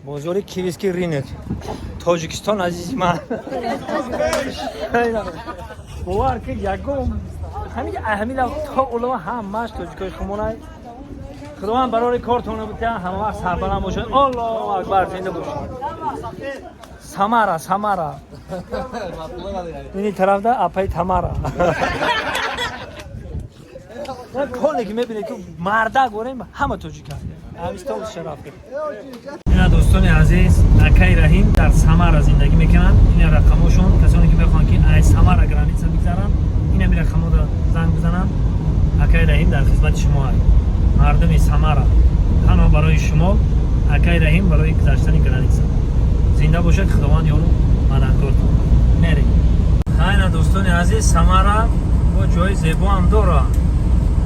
Бозори Киевский рынок. Тоҷикистон, азизи ман. Бовар ки, ягон ҳамин ҳамин то улама ҳамаш тоҷикои хумонай. Худованд барори кортона битя, ҳама вақт сарбаланд бошад. Аллоҳу акбар, зинда бошед. Самара, Самара. Ини тарафда апаи Тамара. Коле ки мебинед, ки мардак горем, ҳама тоҷиканд. Ҳамистон шараф. Ина, дӯстони азиз, акаи Раҳим дар Самара зиндагӣ мекунанд. Ина рақамошон. Касоне ки мехоҳанд, ки аз Самара граница бигзаранд, ина ми рақамода занг бизананд. Акаи Раҳим дар хизмати шумо аст. Мардуми Самара, танҳо барои шумо акаи Раҳим барои гузаштани граница. Зинда бошед, Худованд ёру мададгортон. Мерем. Хайна, дӯстони азиз, Самара бо ҷои зебо ҳам дора.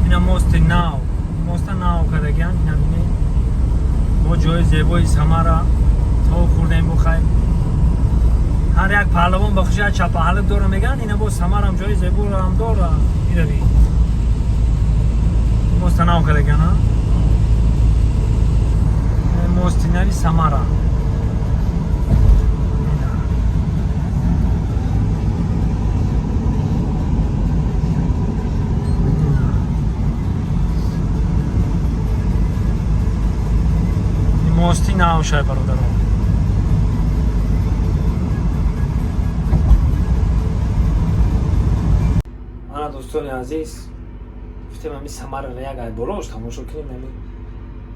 Ина мости нав, моста нав кардагиан. Ина бинед, бо ҷои зебои Самара. То хурдем, бухайр. Ҳар як паҳлавон ба хуши як чапаҳалик дора, мегӯянд. Ина бо Самарам ҷои зебоам дора. Ира бин, моста нав кардагиан, мости нави Самара. Ина. Ина. Мости нав шай, бародарон. Ана, дӯстони азиз, гуфтем, ами Самарара як ай болош тамошо кунем. Ами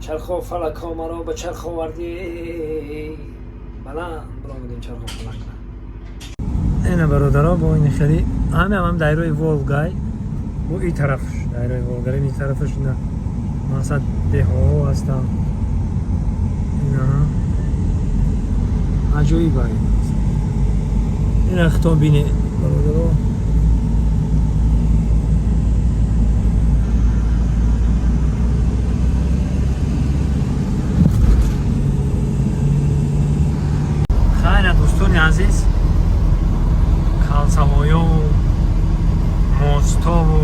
чархо фалакҳо маро ба чарх овардӣ, баланд биромадем чархо фалакра. Ина, бародаро, бо ин хели ҳами ҳам дайрои Волгай, бо и тарафш дайрои Волга, ин тарафаш ина мақсад деҳоҳо ҳастанд. Ина аҷоиб ай. Ина хитон бине, бародаро. Хайна, дӯстони азиз, калсавоёву мостову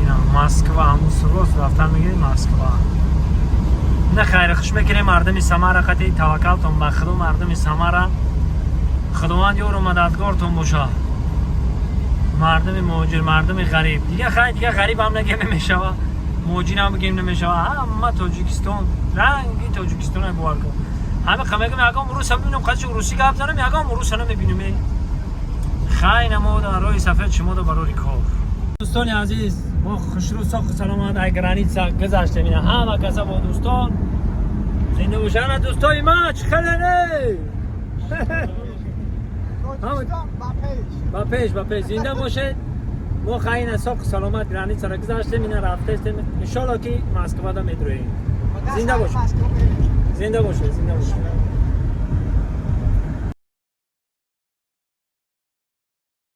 ина Москва, ҳамун рост рафтан мегирем Москва. Ина, хайри хуш мекунем мардуми Самара қати. Таваккалтон ба Худо, мардуми Самара. Худованд ёру мададгортон боша. Мардуми муҳоҷир, мардуми ғариб, дига хай, дига ғариб ҳам нагем намешава, муҳоҷир ҳам бигем намешава. Ҳама Тоҷикистон, ранги Тоҷикистон, бовар кун. Ҳама мегӯм, ягон руса бибинам, қадши русӣ гап занам, ягон руса намебинем. Хай, намода роҳи сафед шумода барори кор. Дӯстони азиз, мо хушрӯ, соқу саломат ай граница гузаштем. Ина ҳама каса бо дӯстон. Зинда бошанд, дӯстои ман. Чӣ хеле? Ба пеш, ба пеш, зинда бошед. Мо хайна, соқу саломат границаро гузаштем, ина рафтестем. Иншолло, ки Москвада медроем. Зинда бошед, зинда бошед, зинда бошед.